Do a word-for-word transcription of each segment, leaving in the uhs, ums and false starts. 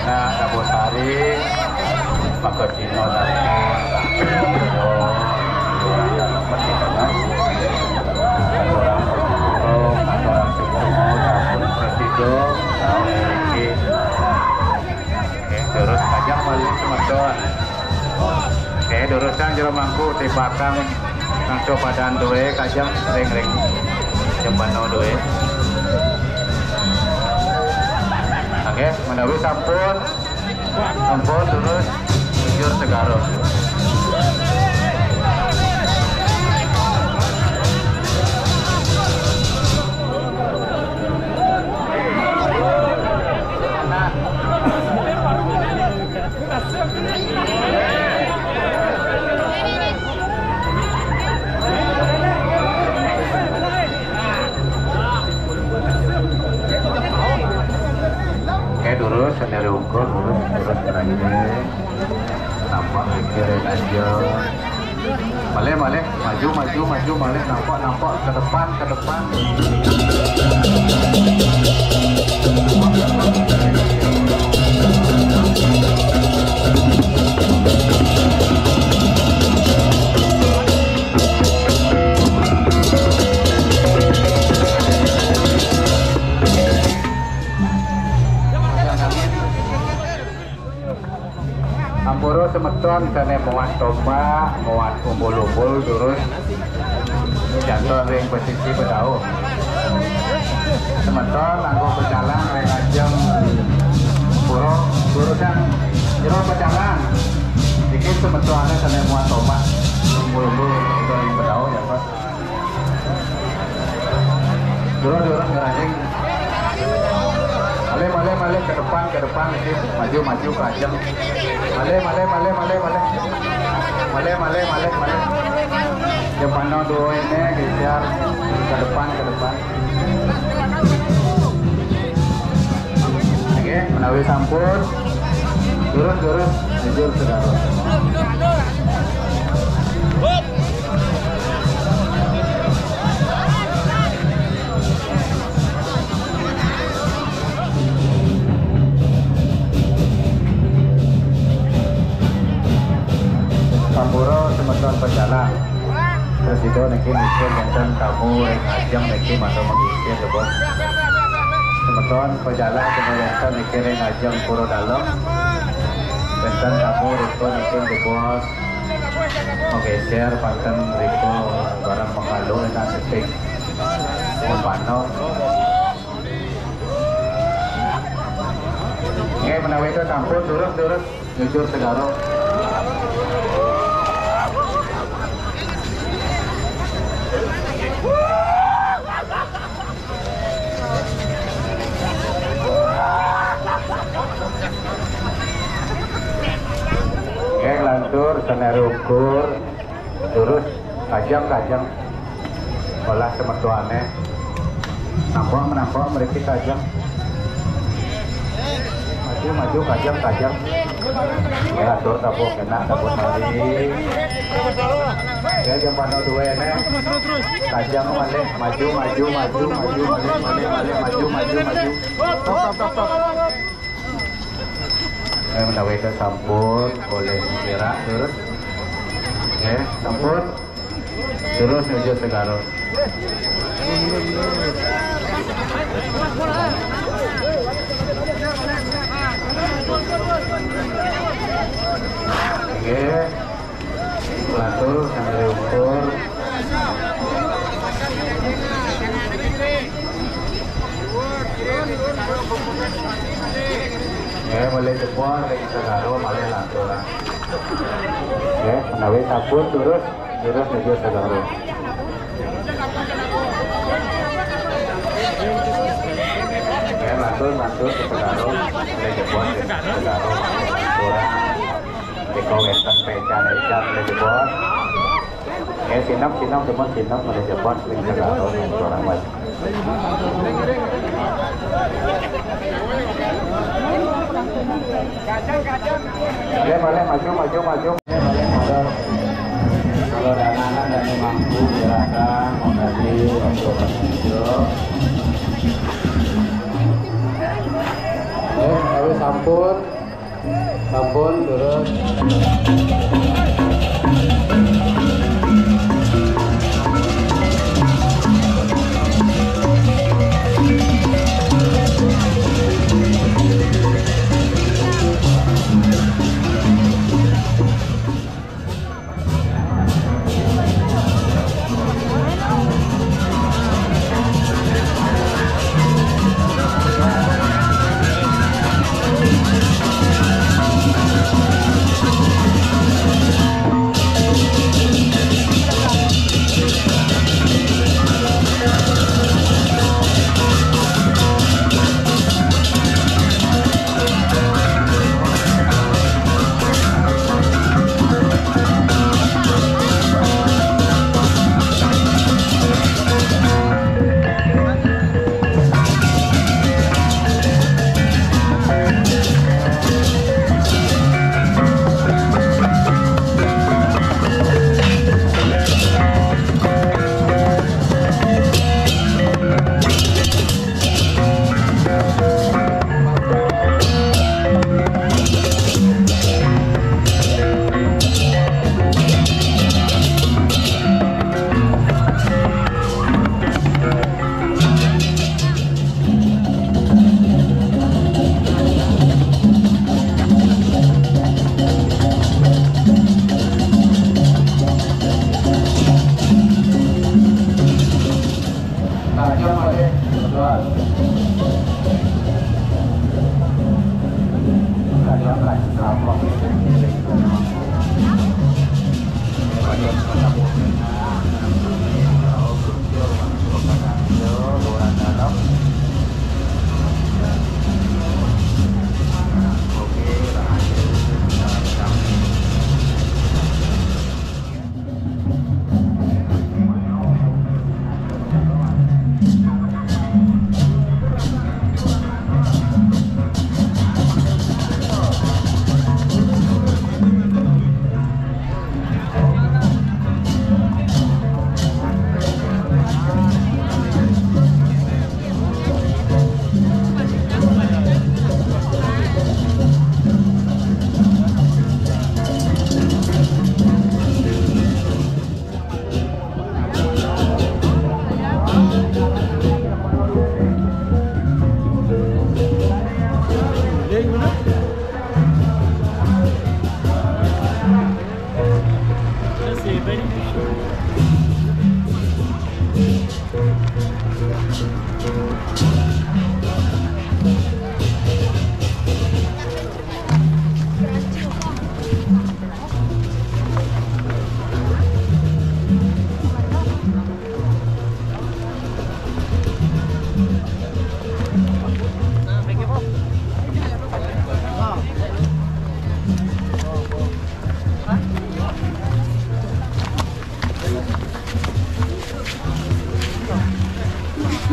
Nah, Dabu Sari, maka Cino dan orang orang orang Sukuru, orang Presido, orang Oke, terus aja balik semeton. Oke, duruskan jero mangku di belakang nang copadan due kajang ring ring. Jembano due. Oke, menawi sampun, sampun terus bujur segaro. Oke, durus, sendiri ukur, durus, durus, terakhir. Tampak mikir aja. Malih, malih, maju, maju, maju, malih, nampak, nampak, ke depan, ke depan. Ampura semeton sane muat tombak, muat umbul-umbul, durus jantos ring posisi bedauh. Semeton nganggo pecalang ring ajeng pura, durusang jero pecalang. Niki semetone sane muat tombak, umbul-umbul, ring bedauh, ya, Pak. Durus, durus, ngeranjing. Malih, malih, malih, ke depan, ke depan, niki. Maju, maju, ke ajeng. Malih, malih, malih, malih, malih. Malih, malih, malih, malih. Jembano dua ini, geser. Ke depan, ke depan. Oke, menawi sampun. Durus, durus, jujur, saudara. Sampura semeton pecalang. Presido niki nitih wonten tamu ring ajeng niki mangda mangkin, Bos. Semeton pecalang sami wonten niki ring ajeng pura dalem. Wonten tamu rika niki, Bos. Menggeser panten rika bareng mengkalu enak setik. Mempano. Nggih, menawi itu sampun, durus, durus. Jujur segara. Nggih, lantur, sane ukur. Durus, kajeng, kajeng. Olah semetuane. Nampak, nampak mriki kajeng. Maju, maju, kajeng, kajeng. Ya, atur tabuh kena, tabuh mari. Ya, jam pada dua ini. Kajeng malih, maju, maju, maju, maju, malih, malih, malih, maju, maju, maju. Stop, stop, stop, stop. Eh, menawi sampun, boleh gerak terus. Oke, sampun. Terus nuju Segara. Oke. Latur, sambil ukur. Ya, boleh jebol, kayak gitu, taruh, malah latur. Ya, menawi sampun, terus, terus, aja, taruh. Ya, latur, latur, ke taruh, boleh jebol, ke taruh. Kurang. Nika wénten pécan-pécan lagi, Bos. Eh, sinep, sinep, demen sinep, ada jebos, ring segala, ring orang, Bos. Ya, boleh maju, maju, maju. Ya, boleh maju. Kalau ada anak-anak dan mampu, silakan, mau kasih, yuk. Ya, kami sampun. Ampun, turun.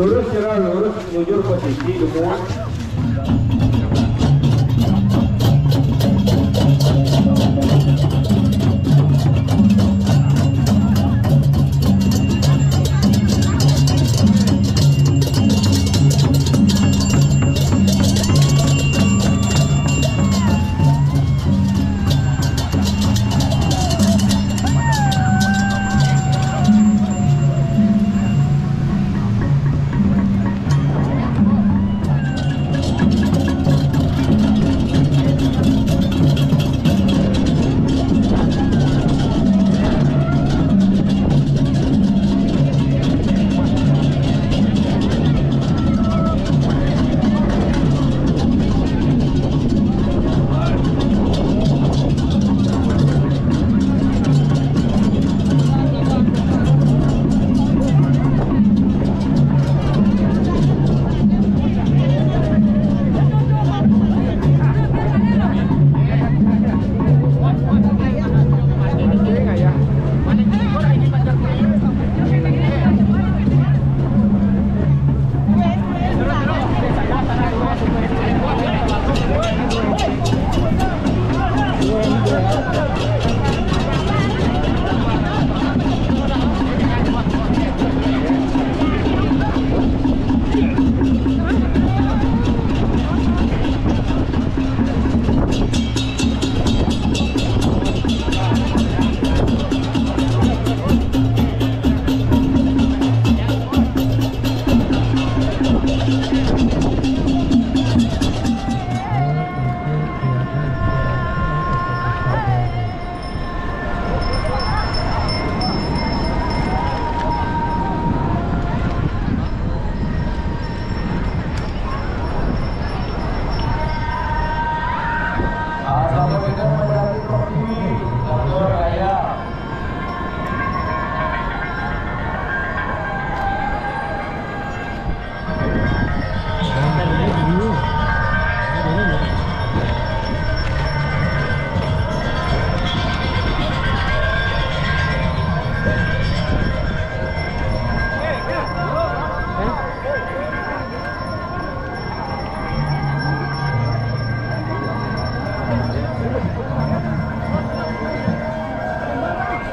Lurus, Sira, lurus, mujur posisi, dukungan.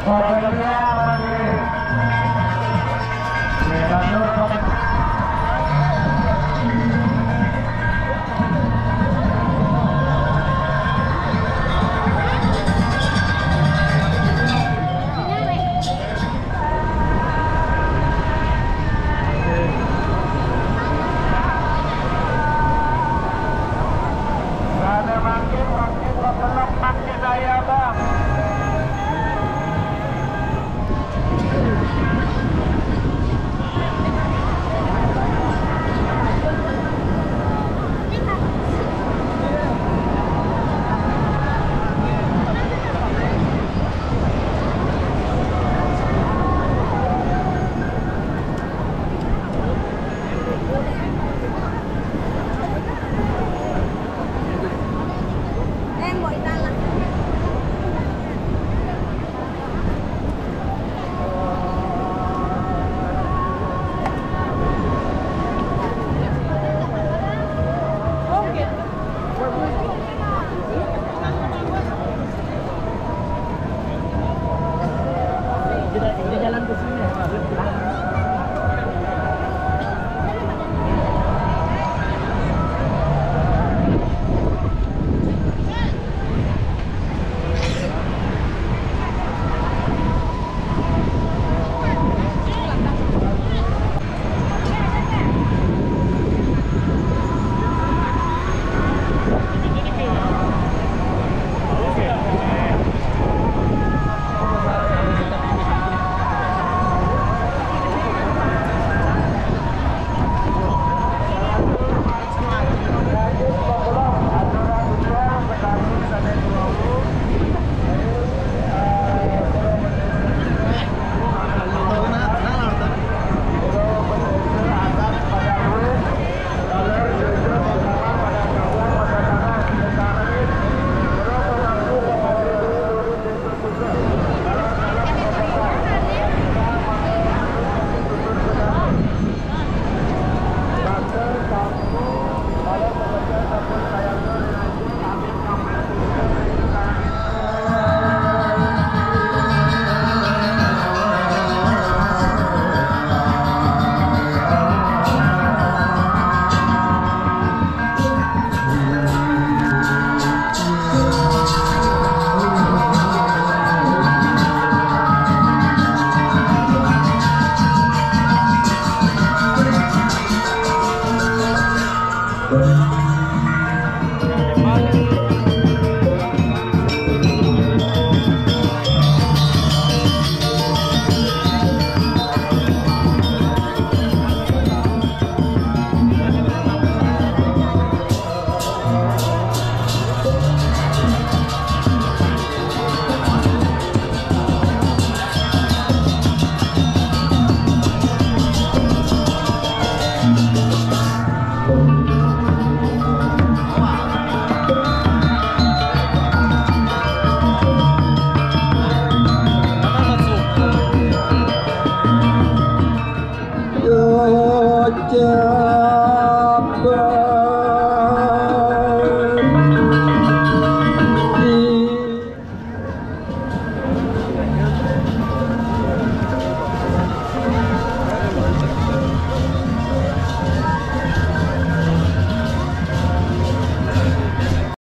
Ada makin, makin, makin, makin saya, Bang. Dia, dia jalan ke sini.